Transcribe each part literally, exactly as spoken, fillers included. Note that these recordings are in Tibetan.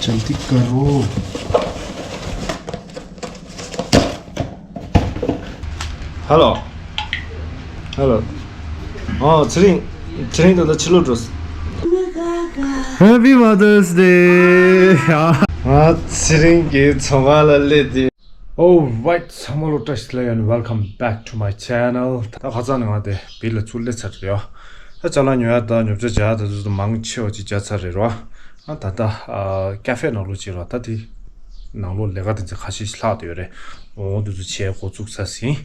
जल्दी करो। Hello. Hello. ཨོ་ཚེ་རིང་། ཚེ་རིང་ད་ལྟ་ཕྱི་ལོགས་འགྲོ། Happy Mother's Day. ཨ་ཚེ་རིང་གི་ཚོང་ཁང་ལ་སླེབས་དུས། Alright, ཚང་མ་ལོ་བཀྲ་ཤིས་བདེ་ལེགས། Welcome back to my channel. ད་ཁ་སང་ནས་ང་དེ་བིར་ལ་ཚུར་སླེབས་ཚར་རེད་ཡ། ད་ཅ་ལག་ཉོ་ཡ་དང་ཉོ་ཆ་བྱ་ཡ་དང་དེ་ཚོ་མང་ཆེ་བ་ཅིག་བྱས་ཚར་རེད་རོ། ཨ་ད་ལྟ་ཨ་ཀ་ཧྥེ་ནང་ལོགས་ཅིག་རོ། ད་དེ་ནང་ལོགས་ལས་ཀ་དེ་ཚོ་ཁ་ཤས་ཤིག་ལྷག་བསྡད་ཡོད་རེད། འོ་དེ་ཚོ་བྱས་འགོ་བཙུགས་ཚར་ཟིན།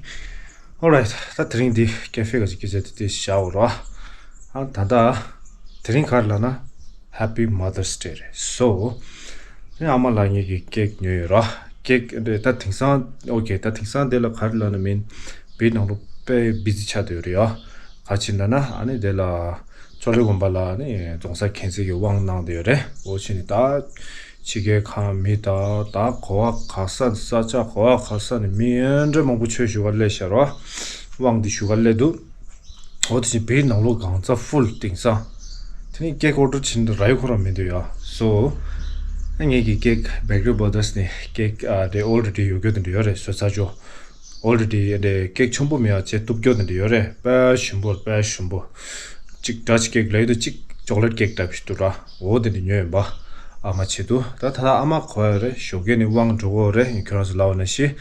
Alright, ད་དེ་རིང་འདི་ཀ་ཧྥེ་ག་ཅིག་སྐད་ཆ་དེ་དེ་བཞག་འོ་རོ། ཨ་ད་ད་དེ་རིང་ག་རེ་ལབ་ན་Happy Mother's Day རེད། So དེ་ཨ་མ་ལགས་ངེད་ཀྱིས་ཀེག་ཉོས་ཡོད་རོ། ཀེག་རེད། ད་དེང་སང་ཨོ་ཀེ། ད་དེང་སང་དེ་ལ་ག་རེ་ལབ་ན་མིན། བིར་ནང་ལོགས་དཔེ་བི་ཛི་ཆགས་བསྡད་ཡོད་རེད་ཡ། ག་ཅི་ལབ་ན་ཨ་ནི་དེ་ལ་ཅོ་ལེ་དགོན་པ་ལ་ནི་རྫོང་སར་མཁྱེན་བརྩེ་གི་དབང་གནང་བསྡད་ཡོད་རེད། འོ་ཕྱིན་ནི་ད་ཕྱི་རྒྱལ་ཁག་མི་ད་ད་གོ་བ་ག་ས་ས་ཆ་གོ་བ་ག་ས་ནས་མི་ཨེ་འདྲ་མང་པོ་ཆོས་ཞུ་ག་སླེབས་ཤག་རོ། དབང་འདི་ཞུ་ག་སླེབས་འདུག་འོ་དེ་བཞིན་བིར་ནང་ལོགས་གང་ཚ་ཧྥུལ་དེང་སང་། དེ་ནི་ཀེག་ཨོ་ཌར་བྱེད་འདི་རག་ཡ་ཁོ་རང་མི་འདུག་ཡ། སོ་ངེད་ཀྱི་ཀེག་Bakery Brothers ནས་ཀེག་ཨ་དེ་ཨོལ་རེ་ཌི་ཡོད་རྒྱུ་དེ་འདྲ་ཡོད་རེད། བཟོས་ཚར་ཆོག་ཨོལ་རེ་ཌི་དེ་ཀེག་ཆེན་པོ་མེད་ཡ་བྱེད་ཐུབ་རྒྱུ་དེ་འདྲ་ཡོད་རེད། དཔེ་ཞིམ་པོ་དཔེ་ཞིམ་པོ། གཅིག་ཌཆ་ཀེག་ལབ་ཡ་འདུག་གཅིག་ཅོག་ལེཊ་ཀེག་ལྟ་བུ་ཞིག་འདུག་ར། འོ་དེ་འདྲ་ཉོས་ཡིན་པ། ཨ་མ་ཆེད་དུ། ད་ད་ལྟ་ཨ་མ་གོ་ཡ་རེད། ཞོགས་ཀས་ནས་དབང་འགྲོ་གི་རེད། ཁྱོད་རང་ཚོ་ལབ་པ་ནང་བཞིན་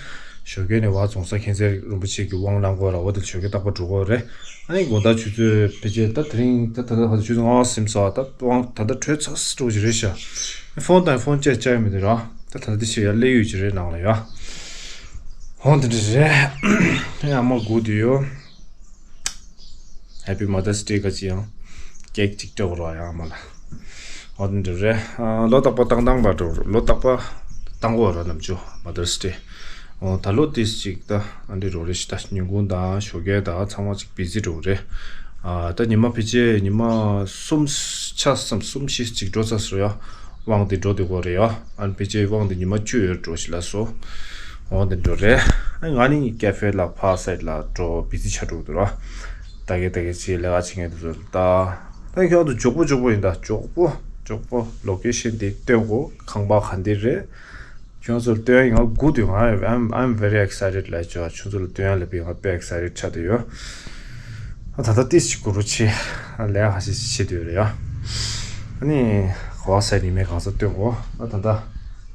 ཞོགས་ཀས་ནས་བ་རྫོང་སར་མཁྱེན་བརྩེ་རིན་པོ་ཆེ་གི་དབང་གནང་གི་ར། འོ་དེ་ཞོགས་ཀས་རྟག་པར་འགྲོ་གི་རེད། ཨ་ནི་དགོང་དག་ཆུ་ཚོད་ཕལ་ཆེར་ད་དེ་རིང་ད་ད་ལྟ་ཆུ་ཚོད་ལྔ་པ་ཟིན་སོང་། ད་དབང་ད་ལྟ་གྲོལ་ཚར་འགྲོ་གི་རེད་ཤག་ཕོན་དང་ཕོན་བཅས་བཅའ་ཡ་མི་འདུག་ར། ད་ད་ལྟ་དེ་ཞིག་ཡ་སླེབས་ཡོད་ཀྱི་རེད་ནང་ལ་ཡ། འོ་དེ་འདྲ་རེད། ཨ་མ་སྒུག་བསྡད་ཡོད། Happy Mother's Day ག་ཅི་ཡང་། ཀེག་ཅིག་སྤྲད་དགོས་ར་ཡང་མ་ལ། འོ་དེ་འདྲ་རེད། ཨ་ལོ་རྟག་པ་བཏང་བཏང་པ་འགྲོ། ལོ་རྟག་པ་བཏང་དགོས་ར་ནམ་རྒྱུན་Mother's Day། འོ་ད་ལོ་དེ་ཅིག་ད་ཨ་འདྲ་རོ་རེ་ཞིག་ད་ཉིན་གུང་དང་ཞོགས་ཀས་དང་ཚང་མ་ཅིག་བི་ཛི་འགྲོ་རེད། ཨ་ད་ཉི་མ་ཕལ་ཆེར་ཉི་མ་གསུམ་ཆ་བསམ་གསུམ་བཞི་ཅིག་འགྲོ་ཚར་སོང་ཡ། དབང་དེ་འགྲོ་དེ་གོ་རེད་ཡ། ཨ་ནི་ཕལ་ཆེར་དབང་དེ་ཉི་མ་བཅུ་ཡོད་འགྲོ་ཞིག་ལ་སོ། འོ་དེ་འགྲོ་རེད། ཨ་ང་ནི་ཀ་ཧྥེ་ལ་ཕ་སའིཌ་ལ་འགྲོ་བི་ཛི་ཆགས་འགྲོ་གི་འདུག་ར། ད་གེ་ད་གེ་ཅིག་ལས་ཀ་བྱེད་མཁན་དེ་ཚོ་ལ་ད། ད་ཁྱོད་ཚོ་མགྱོགས་པོ་མགྱོགས་པོ་ཡིན། ད་མགྱོགས་པོ་མགྱོགས་པོ་ལོ་ཀེ་ཤན་དེ་སྟོན་གོ། ཁང་པ་ག་འདི་རེད། ཁྱོད་ཚོ་ལ་སྟོན་ཡ་ང་སྒུག་དུས་ང་I'm I'm very excited ལ་ཅོ། ཁྱོད་ཚོ་ལ་སྟོན་ཡ་ལ་བི་ང་དཔེ་excited ཆགས་བསྡད་ཡོད། ཨ་ད་ལྟ་ཏིས་ཅིག་གུ་རུ་ཆེ། ཨ་ལས་ཁ་ཤས་ཤིག་བྱེད་དུས་རེད་ཡ། ཨ་ནི་གོ་བ་སའི་ནི་མེད་གང་ས་སྟོན་གོ། ཨ་ད་ལྟ་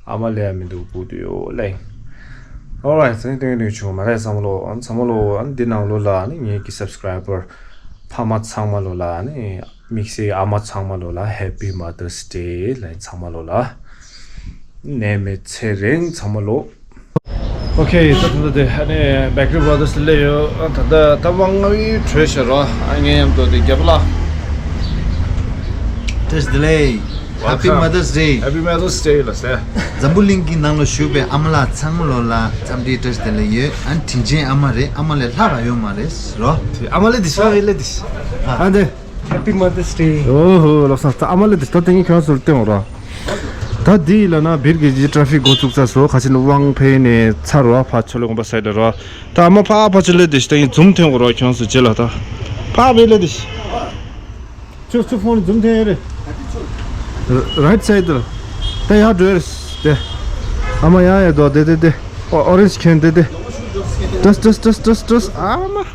ཨ་མ་ལས་ཡ་མི་འདུག་སྒུག་དུས་ཡོད་ལེ། Alright, ཚང་སྟོན་སྟོན་བྱུང་མ་རེད་ཚང་མ་ལོ། ཨ་ཚང་མ་ལོ་ཨ་འདི་ནང་ལོ་ལ་ཨ་ནི་ངེད་ཀྱི་subscriber ཕ་མ་ཚང་མ་ལོ་ལ་ཨ་ནི། དམིགས་བསལ་ཨ་མ་ཚང་མ་ལོ་ལ་Happy Mother's Day ལ་ཚང་མ་ལོ་ལ། ནད་མེད་ཚེ་རིང་ཚང་མ་ལོ། Okay, ད་ད་ད་དེ་ཨ་ནི་Bakery Brothers སླེབས་ཡོད། ཨ་ད་ད་ད་དབང་ང་བི་བྲོས་ཤ་རོ། ཨ་ངས་ཡང་དོ་དེ་རྒྱབ་ལ། བཀྲ་ཤིས་བདེ་ལེགས། Happy Welcome. Mother's Day. Happy Mother's Day ལ་ཟེར། འཛམ་བུ་གླིང་གི་ནང་ལ་བཞུགས་པའི་ཨ་མ་ལགས་ཚང་མ་ལོ་ལ་འཚམས་འདྲི་བཀྲ་ཤིས་བདེ་ལེགས་ཡོད། ཨ་ནི་དྲིན་ཅན་ཨ་མ་རེད། ཨ་མ་ལས་ལྷག་ར་ཡོད་མ་རེད་རོ། དེ་ཨ་མ་ལས་དེ་ཤ་ཨ་ལས་དེ་ཤ། ཨ་འདི། Happy Mother's Day. ཨོ་ཧོ་ལགས་སོ། ད་ཨ་མ་ལས་དེ་ད་དེ་ངས་ཁྱོད་ཚོར་སྟོན་འོ་ར། ད་འདི་ལ་ན་བིར་གྱི་ཊ་ཕིག་འགོ་བཙུགས་ཚར་སོ། ཁ་ཆེ་ནི་དབང་ཕེ་ནས་ཚར་བ་ཕ་ཆོ་ལེ་དགོན་པ་སའི་ལ་རོ། ད་ཨ་མ་ཕ་ཕ་ཆོ་ལེ་དེ་ཤ་ད་ངས་ཛུམ་ཐོན་འོ་ར་ཁྱོད་ཚོ་རྗེས་ལ་ད་ཕ་བེ་ལེ་དེ་ཤ། ཚུར་ཚུར་ཕོན་ཛུམ་ཐེན་ཡོད་རེད། རའིཊ་སའིཌ་ལ། ད་ཡར་འགྲོ་ཡ་རེད། དེ། ཨ་མ་ཡར་ཡར་འགྲོ། དེ་དེ་དེ། ཨོ་ཨོ་རེན་ཇི་ཁན་དེ་དེ། ཏྲས་ཏྲས་ཨ་མ།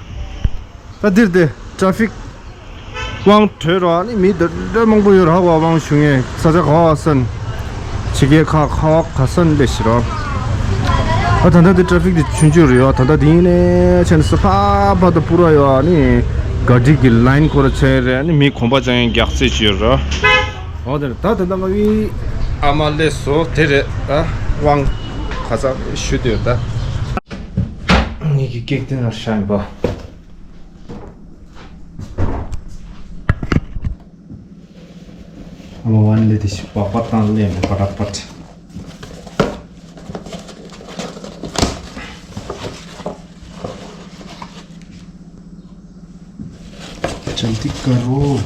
ད་འདིར་དེ་ཊ་ཕིག་དབང་བྲོས་རོགས། ཨ་ནི་མི་འདི་འདྲ་མང་པོ་ཡོད་ར་བ། དབང་ཞུ་མཁན་ས་ཆ་ག་བ་སན། ཕྱི་རྒྱལ་ཁག་ཁ་བ་ག་ས་ནས་སླེབས་ཤི་རོ། ཨ་ད་ལྟ་འདི་ཊ་ཕིག་འདི་ཆུང་ཆུང་རེད་ཡ། ད་ལྟ་འདི་ཡིན་ནས་ཆེན་ས་ཕ་ཕ་ད་པུ་ར་ཡོད། ཨ་ནི་ག་ཌི་གི་ལའིན་ཁོ་ར་ཆེ་རེད། ཨ་ནི་མི་གོམ་པ་རྒྱག་མཁན་རྒྱག་རྩེད་ཅིག་ཡོད་རོ། འོ་དེ་རེད། ད་ད་ལྟ་ང་བི་ཨ་མ་སླེབས་སོ། དེ་རེད། ཨ་དབང་ཁ་ཚ་ཞུ་དུས་ད་ངེད་ཀྱི་ཀེག་དེ་ན་ཤ་ཡིན་པ། ཨ་མ་ཝན་ལེ་དེ་ཤི་པ་པ་ཏང་ལེ་མེ་པ་ར་པ་ཏ། जल्दी करो।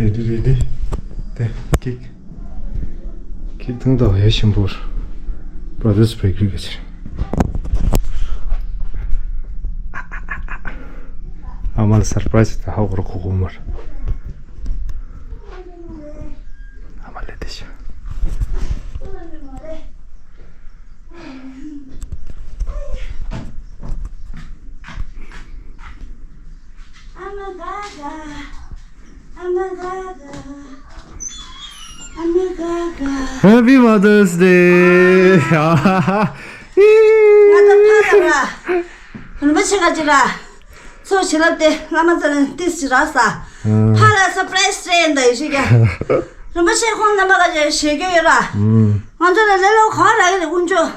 Ready, ready. ཏེ་ཀིག་ཀིག་ཐང་ད་ཧེ་ཤིང་པོར་Brothers Bakery ག་ཅིག་ཨ་མ་ལ་སར་པ་རའི་ཛི་ད་ཧ་གོ་ར་གོ་གོ་མར། ཨ་མ་ལེ་དེ་ཤ། I'm a gaga. I'm a gaga. I'm a gaga. Happy Mother's Day. ང་ད་ཕ་ལ་ར། རིན་པོ་ཆེ་ག་ཅི་ར། ཚོགས་བྱིན་རླབས་དེ་བླ་མ་ཚོ་ནས་ཏིས་ཅི་ར་ས། ཕ་ལ་སར་པ་རའི་ཛི་སྤྲད་ཡིན་ད་ཡོད་ཤེས་ཀྱང་། རིན་པོ་ཆེ་ཁོང་རྣམ་པ་ག་ཅི་ཞེས་སྐྱོ་ཡོད་ར། ང་ཚོ་ལ་ལེ་ལོ་ག་ར་ཡོད་རེད་དཀོན་མཆོག་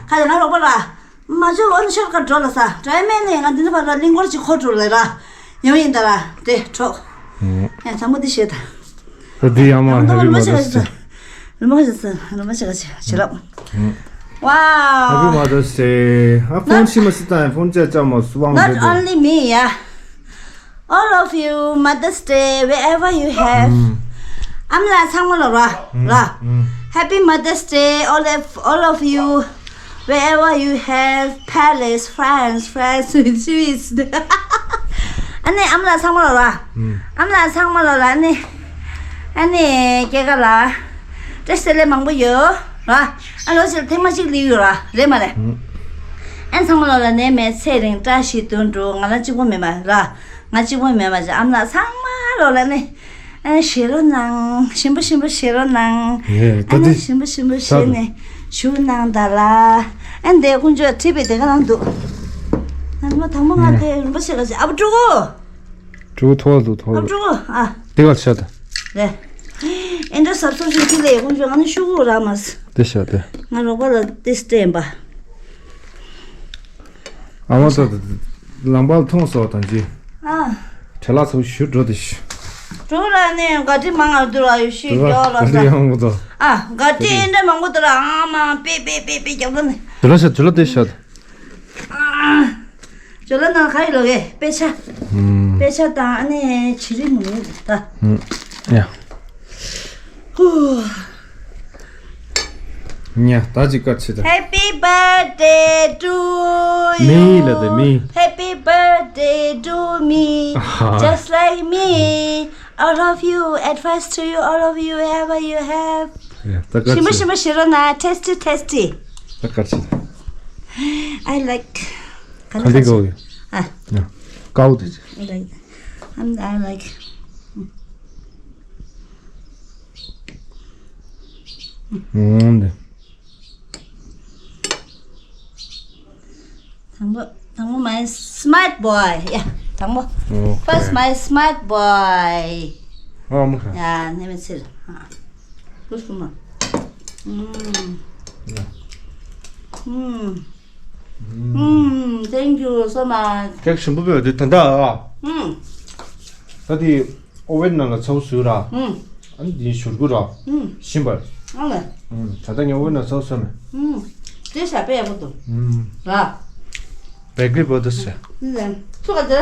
ག་ཅི་ང་རོགས་པ་ར། མ་ཇོ་ཨོན་ཤོར་ཀ་འགྲོ་ལ་ས། ཌའི་མན་ནི་ང་འདི་ནི་ཕར་ལ་གླིང་སྐོར་ཅིག་འཁོར་འགྲོ་ལ་ར། ཡོང་ཡིན་ད་ར། དེ་གྲོགས། ཡང་ཚང་མ་འདི་བཤད་ད། ད་འདི་ཡང་མ་ཧེ་པི་མ་དར་སི་ཌེ། རིན་པོ་ཆེ་ཟེར། རིན་པོ་ཆེ་ག་ཅི་བྱེད་ལབ། Wow. Happy Mother's Day. ཨ་ཕོན་ཤི་མ་སི་ཏང་ཕོན་ཅ་ཅ་མ་སུ་ཝང་རེད། Not only me, yeah. All of you, Mother's Day, wherever you have. ཨམ་ལགས་ཚང་མ་ལ་ར། ར། Happy Mother's Day, all of, all of you, wherever you have, Paris, France, France, Swiss. ཨ་ནི་ཨམ་ལགས་ཚང་མ་ལ་ར། ཨམ་ལགས་ཚང་མ་ལ་ར་ཨ་ནི། ཨ་ནི་སྐྱེས་སྐར་ལ། བཀྲ་ཤིས་བདེ་ལེགས་མང་པོ་ཡོད་ར། ཨ་ལོ་ཕྱིར་ཐེངས་མ་གཅིག་ལི་ཡོད་ར་རེད་མ་རེད། ཨ་ཚང་མ་ལ་ར་ནད་མེད་ཚེ་རིང་བཀྲ་ཤིས་དོན་འགྲུབ། ང་ལ་གཅིག་པོ་མེད་མ་ར། ང་གཅིག་པོ་མེད་མ་ཅི་ཨམ་ལགས་ཚང་མ་ལོ་ལ་ནི། ཨ་ཞེ་རོ་ནང་ཞིམ་པོ་ཞིམ་པོ་ཞེ་རོ་ནང་། ཡེ་ད་ཨ་ནི་དེ་ཞིམ་པོ་ཞིམ་པོ་ཞེ་ནི་ཞུ་ནང་ད་ལ། ཨ་འདི་དཀོན་མཆོག་ཁྲིད་པའི་དེ་ག་ནང་འདུག་ང་མ་དང་པོ་ང་དེ་རིན་པོ་ཆེ་ག་ཅི་ཨ་བུ་ཕྲུ་གུ། ཕྲུ་གུ་ཐོག་ལ་འདུག་ཨ་ཐོག་ལ་ཕྲུ་གུ་ཨ། དེ་ག་ལ་ཤ་ད། རེད། ཨེ་འདྲ་ཟབ་ཟབ་ཞིག་ཅི་ལས་དཀོན་མཆོག་ང་ནི་ཤུ་གུ་ར་མ་སི། དེ་ཤ་དེ། ང་རོགས་པ་ལ་དེ་སྟེན་པ། ཨ་མ་ད་ལམ་བར་མཐོང་སོགས་དང་ཅི། ཨ། བྲེལ་ལ་ཚུགས་ཞུ་འགྲོ་དེ་ཤི། འགྲོ་ར་ནས་ག་ཏི་མང་ང་དུ་ར་ཡོད་ཤི་འགྲོ་ར་ག་ཏི་ཡང་མོ་དོ། ཨ་ག་ཏི་ཨེ་འདྲ་མང་པོ་དུ་ར་ཨ་མ་པེ་པེ་པེ་པེ་རྒྱབ་ལ་ནས། བྲེལ་ལ་ཤ་བྲེལ་ལ་དེ་ཤ། ཨ། བྲེལ་ལ་ནང་ཁ་ཡི་ལོ་གེ་པེ་ཆ། ཨུམ། པེ་ཆ་དང་ཨ་ནས་ཆི་རི་མུ་ནི་ད། ཨུམ། ཡ། ཧུ། ཉ་ད་ཅི་ཀ་ཆི་ད། Happy birthday to you. Me ལ་དེ་me. Happy birthday to me. ཨ་ཧ། Just like me. All of you, advice to you, all of you, wherever you have. ཡ་ད་ཀ་ཆི། ཞིམ་པོ་ཞིམ་པོ་ཞིམ་རོ་ན། Tasty, tasty. ད་ཀ་ཆི་ད། I like. ག་འདི་གའོ་ཡ། ཨ། ཡ། ཀའོ་དེ་ཆི། I like. I'm, I like. ཨུམ། དང་པོ། དང་པོ། My smart boy. Yeah. དང་པོ། Okay. First, my smart boy. ཨ་མ་ཁ། Yeah, let me see. ཨ། Who's the one? ཨུམ། ཡ། ཨུམ། ཨུམ། Thank you so much. ཁེག་ཞིམ་པོ་བོད་དེ་ད་ད། ཨུམ། ད་དེ་ཨོ་ཝེན་ནང་ལ་ཚ་བོ་བཟོས་ར། ཨུམ། ཨ་ནི་དེ་ཞུར་གུ་ར། ཨུམ། ཞིམ་པ། ཨ་ལེ། ཨུམ། ད་ད་ངས་ཨོ་ཝེན་ནང་ཚ་བོ་བཟོས་མེད། ཨུམ། དེ་ཤ་པེ་ཡག་པོ་འདུག་ཨུམ། ར། Bakery Brothers ཟེར། ཨུམ། ཚུགས་ཀ་དེ།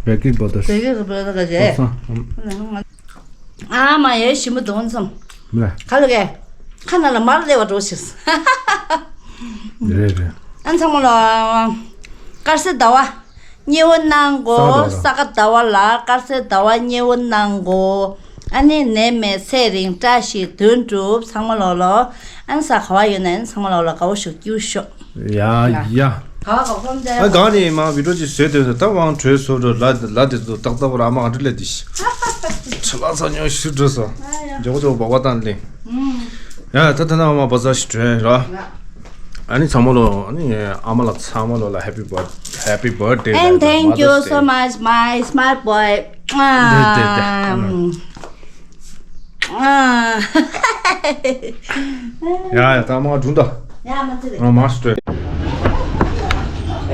Bakery Brothers. Bakery Brothers ག་ཅེ། ཨུམ། ཨ་མ་ཡེ་ཞིམ་པོ་འདུག་མཚམས། མ་ལ། ག་ལ་གེ། ཁ་ནང་ལ་མར་སླེབས་པ་འགྲོ་ཞིག་རེད་རེད། ཨ་ཚང་མ་ལ། དཀར་གསལ་ཟླ་བ། མཉེས་པོ་གནང་གོ། ས་ག་ཟླ་བ་ལ་དཀར་གསལ་ཟླ་བ་མཉེས་པོ་གནང་གོ། ཨ་ནི་ནད་མེད་ཚེ་རིང་བཀྲ་ཤིས་དོན་འགྲུབ་ཚང་མ་ལོ་ལོ། ཨ་ནི་ས་ག་བ་ཡོད་ན་ཨ་ནི་ཚང་མ་ལོ་ལོ་དགའ་བོ་ཤོག་སྐྱིད་པོ་ཤོག་ཡ་ཡ། ག་ག་ཁོམ་ཨ་དེ། གང་ནས་མ་བི་ཌིའོ་ཅིག་བཟོས་དུས་སུ་ད་དབང་གྲོལ་སོ་འགྲོ་ལ་ལ་དེ་ཚོ་ཏག་ཏག་ར་མ་ག་འདྲ་ལས་དེ་ཤི། ཁྲི་ལ་ཚ་ཉོ་ཤི་འགྲོ་སོ། ཨ་ཡ། མགྱོགས་མགྱོགས་སྦག་སྦག་བཏང་ལེ། ཨུམ། ཡ་ད་ད་ན་མ་བ་ཟ་ཤི་བྲོས་ར། ཨ་ཡ། ཨ་ནི་ཚང་མ་ལོ་ཨ་ནི་ཨ་མ་ལགས་ཚང་མ་ལོ་ལ་Happy birth- Happy birthday And thank you so much, my smart boy. དེ་དེ་དེ། ཨ། ཡ་ཡ་ད་མ་སྒྲུང་ད། ཡ་མ་ཚེ་རིང་། ང་མ་སྟོད།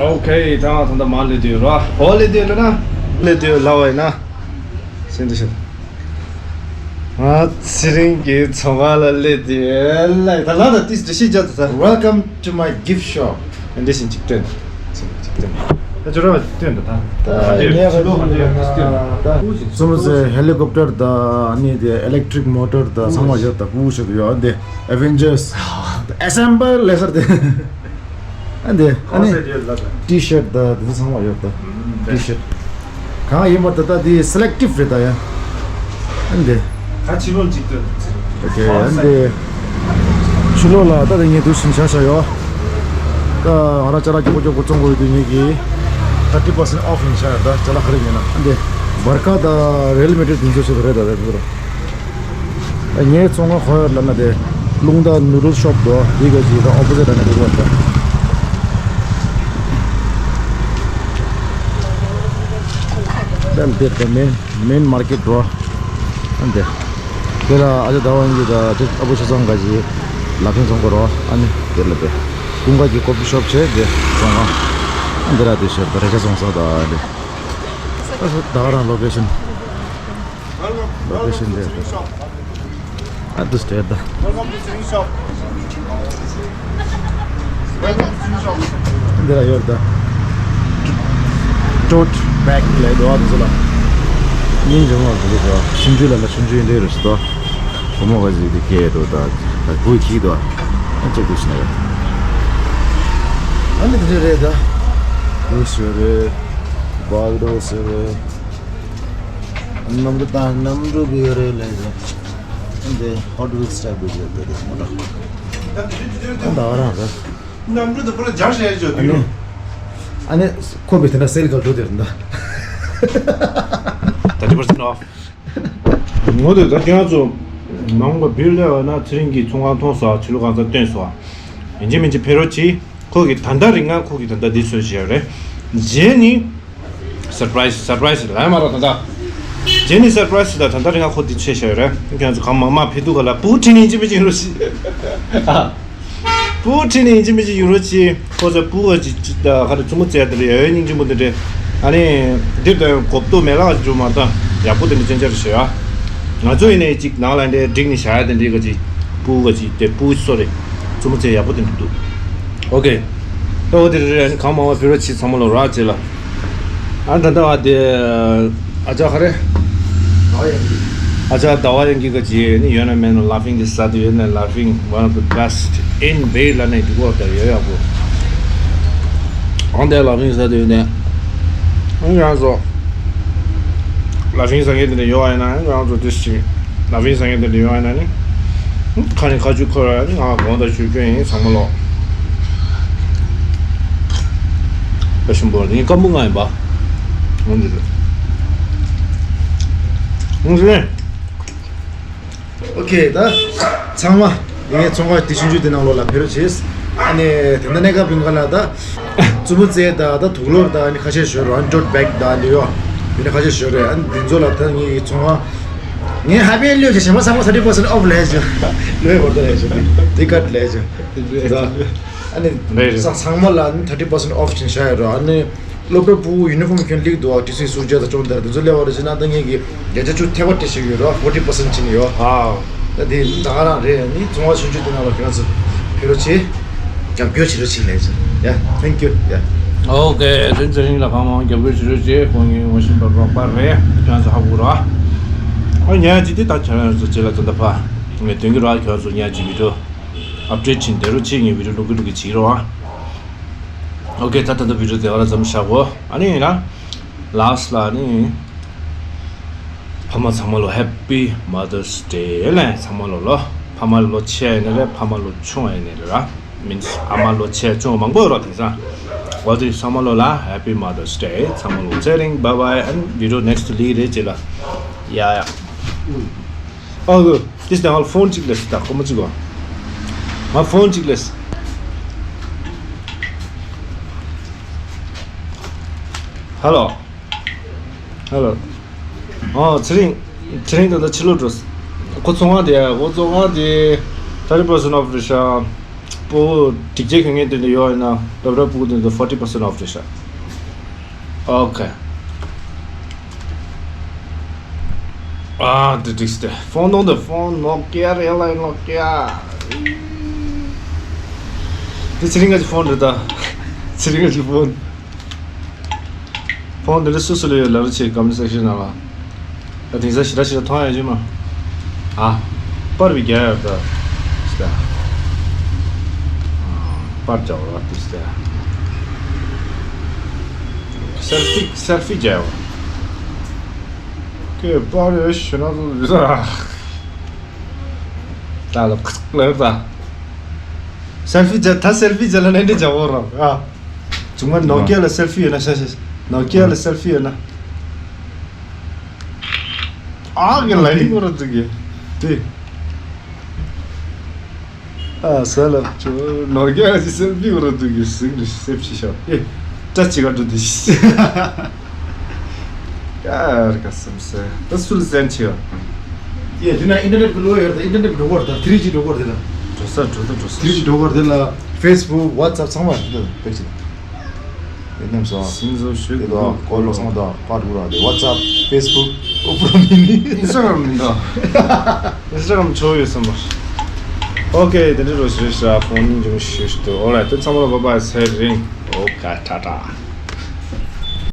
ཨོ་ཁེ། ད་ང་ད་ད་མ་ལེ་དུས་ར། ཧོ་ལེ་དུས་ལ་ན། ལེ་དུས་ལ་བ་ཡིན་ན། སེམས་དུ་ཤེས། ང་ཚེ་རིང་གི་ཚོང་ཁང་ལ་སླེབས་དུས་ལ་ད་ལ་ད་ཏིས་འདྲི་ཤེས་བྱ་ད་ད། Welcome to my gift shop. འདི་བཞིན་ཅིག་སྟོན། ཅིག་སྟོན། ད་ཅོ་ར་སྟོན་ད་ད། ད་ངས་ཕྱི་ལོགས་ཧ་ཅང་ད་སྟོན། སོ་མ་ཟེར་ཧེ་ལི་ཀོབ་ཊར་ད་ཨ་ནི་དེ་ཨི་ལེག་ཊྲིག་མོ་ཊར་ད་ཚང་མ་ཡོད་ད། ཀུ་ཤ་ད་ཡོད་འདི་ཨེ་ཝེན་ཇར་སི་ཨེ་སེམ་བལ་ལེ་ཁར་དེ། ཨ་འདི་ཨ་ནི་ཊི་ཤར་ཊི་ད་དེ་ཚང་མ་ཡོད་ད། ཊི་ཤར་ཊི། ཡང་ཡིན་པར་ད་ལྟ་འདི་སེ་ལེག་ཊིབ་རེད་ད་ཡ། ཨ་འདི། ད་ཕྱི་ལོགས་གཅིག་ཏུ། ཨོ་ཁེ། ཨ་འདི། ཕྱི་ལོགས་ལ་ད་ལྟ་ངས་འདུག་སེ་བཞག་བཞག་ཡོད། ད་ང་རང་ཅ་ལག་མགྱོགས་པོ་མགྱོགས་པོ་བཙོང་དགོས་ཡོད་དུས་ངེད་ཀྱིས་ཐར་ཊི་པར་སེན་ཊི་ཨོཕ་ཡིན་ཤག་ད་ཅ་ལག་ག་རེ་ཉོས་ན་ཨ་འདི། བར་ཀ་དང་རེལ་མེ་ཌི་རིད་དེ་ཚོ་ཆེད་དུ་རེད་ད་ད་དེ་ཚོ། ངའི་ཚོང་ཁང་ག་ཡོད་ལབ་ན་དེ་རླུང་རྟ་ནུ་ཌལ་ཤོབ་འདུག་འདི་ག་ཅིག་ད་ཨོ་པོ་ཟིཊ་ནས་འདུག་པ་ད། ད་འདི་ད་མེན་མེན་མར་ཀེཊ་འགྲོ། ཨ་འདི། དེ་ལ་ཨ་ཅག་ཟླ་བ་དབྱངས་སྐྱིད་ད་ཅིག་ཨ་པོ་ཆ་ཚང་ག་ཅིག་ལག་ཁྱེར་བཙོང་དགོས་རོ། ཨ་ནི་དེ་ལ་དེ། ཀུན་དགའ་གི་ཀོ་ཕི་ཤོབ་བྱས་དེ་བཙོང་ཁང་། ཨ་འདི་ལ་དེ་ཤོད་ད་རེ་ཆ་བཙོང་ས་ད་ཨ་འདི། ད་ད་ག་རང་ལོ་ཀེ་ཤན། Location there. At the state. Welcome to Swing Shop. Welcome to Swing Shop. འདི་ལ་ཡོད་ད། ཊོཊ་བེག་ལས་འདུག་ཨ་འདི་ཚོ་ལ། སྙིང་རྗེ་མོ་འདུག་ཟེར། ཆུང་ཆུང་ལ་ལ་ཆུང་ཆུང་འདི་རུ་ཞིག་ཏོ། བུ་མོ་ག་ཟིག་འདི་ཁེ་འདུག་ད། ད་བུ་ཁྱིག་འདུག་ཨ་ཅོ་འདུག་ཟེར་ན་ཡོད། ཨ་ནི་འདི་རེད་ད། འདུག་ཟེར་རེད། བག་འདུག་ཟེར་རེད། གནམ་གྲུ་དང་གནམ་གྲུ་བི་རེད་ལས་ཟེར། འདི་Hot Wheels type་རེད་ཟེར་དེ་རེད་མོ་ཊ། ཨ་ད་ག་རང་རེད། གནམ་གྲུ་དང་པོ་ལ་སྦྱར་བྱས་ཡོད་ཨ་ནི། ཨ་ནི་ཁོ་བི་དེ་འདྲ་སེལ་ག་འགྲོ་དེ་རེད་ད། Thirty percent off. ངོ་དེ་ད་ཁྱེད་རང་ཚོ་མ་འོངས་པ་བིར་ལས་བ་ན་ཚེ་རིང་གི་ཚོང་ཁང་མཐོང་སོང་། ཆུ་ལུ་གང་ས་སྟོན་སོང་། ཡིན་གཅིག་མིན་གཅིག་ཕེབས་རོགས་གྱིས། ཁོ་གིས་ད་ལྟ་རིང་ང་ཁོ་གིས་ད་ལྟ་འདི་ཚོད་བྱས་རེད། རྗེས་ནི་སར་པ་རའི་སི་སར་པ་རའི་སི་ལབ་མ་ར་ད་ལྟ། རྗེས་ནི་སར་པ་རའི་སི་ད་ད་ལྟ་རིང་ང་ཁོ་འདི་ཚོད་བྱས་རེད། ཁྱེད་ཚོ་གང་མང་མང་ཕེབས་འདུག་ག་ལ་པུ་ཁྲིད་ནི་ཡིན་གཅིག་མིན་གཅིག་ཡོང་རོགས་གྱིས། པུ་ཁྲིད་ནི་ཡིན་གཅིག་མིན་གཅིག་ཡོང་རོགས་གྱིས། ཁོ་ཚོ་པུ་ག་ཅིག་ཅིག་ད་ག་རེ་བཙུན་མོ་བཙལ་དེ་རེད་ཡ་ཡོད་སྙིང་རྗེ་མོ་འདི་འདྲས། ཨ་ནི་འདིར་ད་གོབ་ཏོ་མེ་ལག་ཅིག་འགྲོ་མ་ད་ཡག་པོ་དེ་འདྲ་ཅན་ཅར་ཞུ་ཡ། ང་ཚོ་ཡིན་ནའི་ཅིག་ནང་ལ་འདྲའི་འགྲིག་ནི་བཞག་ཡ་དེ་འདྲའི་ག་ཅིག་པུ་ག་ཅིག་དེ་པུ་སོ་རེད། བཙུན་མོ་བཙལ་ཡག་པོ་དེ་འདྲ་འདུག་ཨོ་ཁེ། ད་འོ་དེ་རེད་རེད། ཨ་ནི་གང་མང་བ་བེད་སྤྱོད་བྱེད་ཚང་མ་ལོ་རག་བྱེད་ལ། ཨ་ད་ད་བ་དེ། ཨ་ཅག་ག་རེ། ཨ་ཅག་ཟླ་བ་དབྱངས་སྐྱིད་ག་ཅིག་ནི་ཡོད་ན་མེད་ན་ལ་ཕིང་དེ་ཟ་དུ་ཡོད་ན་ལ་ཕིང་one of the best in Bay ལ་ནས་འདུག་གོ་ད་ཡོད་ཡག་པོ། ཨང་དེ་ལ་ཕིང་ཟ་དུ་ཡོད་ནས། ཨང་ཡང་སོ། ལ་ཕིང་ཟ་མཁན་དེ་འདྲ་ཡོད་ཨ་ཡིན་ན་ཨང་ཡང་སོ་དེ་ཞིག་ལ་ཕིང་ཟ་མཁན་དེ་འདྲ་ཡོད་ཨ་ཡིན་ན་ནི། ཁ་ནས་ཁ་ཆུ་ཁོ་ར་ནི་ང་དགོངས་དག་ཞུ་རྒྱུ་ཡིན་ཚང་མ་ལོ། ད་ཞིམ་པོ་ངའི་ཀམ་པུ་ང་ཡིན་པ། འོང་འདི་རེད། འོང་འདི་རེད། ཨོ་ཁེ། ད་ཚང་མ་ངའི་ཚོང་ཁང་དེ་ཆུང་ཆུང་དེ་ནང་ལོགས་ལ་ཕེབས་རོགས་བྱེད། ཨ་ནི་དེ་འདྲ་གནས་སྐབས་ཡིན་ག་ལ་ད་བཙུན་མོ་བཙལ་ད་ད་དུག་ལོར་ད་ཨ་ནི་ཁ་ཤས་ཞོར་རང་ཊོཊ་བེག་ད་འདི་ཡོ་དེ་འདྲ་ཁ་ཤས་ཞོར་རེད། ཨ་ནི་དེ་ཚོ་ལ་ད་ངའི་ཚོང་ཁང་ངའི་ཧ་པའི་ལོས་ཀྱི་ཞེ་མ་ཚང་མ་thirty percent off ལས་བྱུང་། ལོས་བོར་ད་ལས་བྱུང་། དེ་ཀ་ལས་བྱུང་། ད་ཨ་ནི་རེད་རེད། ཚང་མ་ལ་ཨ་ནི་thirty percent off བྱིན་བཞག་ཡོད་རོ། ཨ་ནི། སློབ་གྲྭ་ཕྲུ་གུ་ཡུ་ནི་ཕོམ་གྱོན་ལིག་འདུག་ཨ་ཊི་སི་ཟུར་བརྒྱ་དང་བཅོ་ལྔ་དེ་ཚོ་སླེབས་པ་རེད་ཟེར་ན་ད་ངེད་ཀྱིས་བརྒྱ་ཆ་བཅུ་ཐེ་བ་སྤྲད་ཞིག་ཡོད་རོ། forty percent བྱིན་ཡོད། ཨ། ད་དེ་ད་ག་རང་རེད། ནི་ཚོང་བ་ཆུང་ཆུང་དེ་ནང་ལ་ཁྱོད་ཚོ་ཕེབས་རོགས་བྱེད། རྒྱབ་སྐྱོར་བྱེད་རོགས་བྱེད་ལས་ཟེར། Yeah, thank you. Yeah. ཨོ་ཁེ། ཚེ་རིང་ལ་གང་མང་རྒྱབ་སྐྱོར་བྱེད་རོགས་བྱེད། ཁོང་གིས་ངོ་ཤེས་པ་རོགས་པ་རེད། ཁྱོད་ཚོ་ཧ་གོ་རོ། ཨ་ཉག་གཅིག་དེ་ད་ཁྱོད་ཚོ་རྗེས་ལ་ད་ད་ཕ་ངས་སྟོན་གྱི་རོ། ཁྱོད་ཚོ་ཉག་གཅིག་བི་ཌི་ཡོ་ཨབ་ཌེཊ་བྱིན་བསྡད་རོགས་བྱེད། ངས་བི་ཌི་ཡོ་ལུག་གི་ལུག་གི་བྱེད་རོགས་ཨ། ཨོ་ཁེ། ད་ད་ལྟ་བི་ཌི་ཡོ་དེ་ག་ར་མཚམས་བཞག་གོ། ཨ་ནི་ཡིན་ན་ལཱསི་ལ་ནི་ཕ་མ་ཚང་མ་ལོ་Happy Mother's Day ལ་ཚང་མ་ལོ་ལོ། ཕ་མ་ལོ་ཆེ་ཡིན་ནི་རེད། ཕ་མ་ལོ་ཆུང་ཡིན་ནི་རེད་ར། མིན་ཨ་མ་ལོ་ཆེ་ཆུང་མང་པོ་ཡོད་ར། དེང་སང་འོ་དེ་ཚང་མ་ལོ་ལ་Happy Mother's Day ཚང་མ་ལོ། ཚེ་རིང་bye bye and video next ལི་རེད་ཅེ་ལ། ཡ་ཡ། ཨ་གོ། དེ་ལྟ་ང་ཕོན་གཅིག་ལས་ད་ཁོ་མོ་གཅིག་གོ། ང་ཕོན་གཅིག་ལས། ཧེ་ལོ། ཧེ་ལོ། ཨ་ཚེ་རིང་། ཚེ་རིང་ད་ལྟ་ཕྱི་ལོགས་འགྲོ། ཁོ་ཚོང་ཁང་དེ་ཁོ་ཚོང་ཁང་དེ་thirty percent off རེད་ཤག་པོ་སྒྲིག་ཆས་གྱོན་མཁན་དེ་འདྲ་ཡོད་ཡིན་ན་སློབ་གྲྭ་ཕྲུ་གུ་དེ་ཚོ་forty percent off རེད་ཤག་ཨོ་ཁེ། ཨ་འདི་འགྲིག་སྟེ། ཕོན་ནང་དུ་ཕོན་ནོ་ཀི་ཡ་རེད་ལ་ནོ་ཀི་ཡ། འདི་ཚེ་རིང་ག་ཅི་ཕོན་རེད་ད། ཚེ་རིང་ག་ཅི་ཕོན། ཕོན་འདི་འདྲ་སུ་སུ་ལ་ཡོད་ལབ་རོགས་བྱེད་ཀོ་མེན་སེག་ཤན་ནང་ལ། ད་དེང་སང་ཞེ་དྲག་ཞེ་དྲག་མཐོང་ཡ་ཡོད་ཀྱི་མ། ཨ། པར་བི་རྒྱ་ཡོད་ད། སྟ། པར་རྒྱག་རོགས་ཏི་སྟ། སེལ་ཕི་སེལ་ཕི་རྒྱག་ཡོད། ཨེ་པར་ཡོད་ཤོད་ན་ཚོ་རེད་ཟ། ད་ལ་ཁག་ལ་ད། སེལ་ཕི་བྱ་ད་སེལ་ཕི་བྱ་ལ་ནན་ཏན་བྱ་བོ་ར་ཨ། ཅུང་མ་ནོ་ཀི་ཡ་ལ་སེལ་ཕི་ཡོད་ན་ཤ་ཤ། ནོ་ཀི་ཡ་ལ་སེལ་ཕི་ཡོད་ན། ཨ་གི་ལ་ཡིན་གོ་ར་ཙི་གི། དེ། ཨ་ས་ལ་ཅོ་ནོར་རྒྱ་ཅི་སེལ་ཕི་གོ་ར་ཙི་གི་སིང་རི་སེབ་ཅི་ཤོ། ཨེ། ཏྲ་ཅི་ག་འགྲོ་དི་ཤི། ཡར་ག་སམ་སེ། ད་སུལ་སེན་ཆི་ཡ། ཡེ་དེ་ན་ཨིན་ཊར་ནེཊ་གི་ལོ་ཡར་ད་ཨིན་ཊར་ནེཊ་འགྲོ་གོ་ར་ད་ཐི་རི་ཇི་འགྲོ་གོ་ར་དེ་ལ། འགྲོ་ས་འགྲོ་ད་འགྲོ་ས། ཐི་རི་ཇི་འགྲོ་གོ་ར་དེ་ལ་ཕེ་སི་བུག་ཝ་ཊི་སེབ་ཚང་མ་འགྲོ་ད་ཕེ་ཅི་ལ། དེ་ནེམ་སོ། སིང་ཟོ་ཤུ་དེ་དོ་ཀོ་ལོ་ཚང་དོ་ཀ་ཏུ་ར་དེ་ཝ་ཊི་སེབ་ཕེ་སི་བུག་ཨོ་པོ་ར་མི་ནི། ཨིན་སི་ཊ་གྷ་རམ་མི་འདུག་ཨིན་སི་ཊ་གྷ་རམ་ཆོ་ཡོད་སམ་པ། ཨོ་ཀེ། དེ་འདྲ་རོ་ཤི་རི་ཤ་ཕོན་ནི་འཇུ་ཤུ་ཤུ་དུ་ཨོ་ར་དེ་ཚང་མ་ལ་བ་བ་སེ་རིང་ཨོ་ཀ་ཊ་ཊ།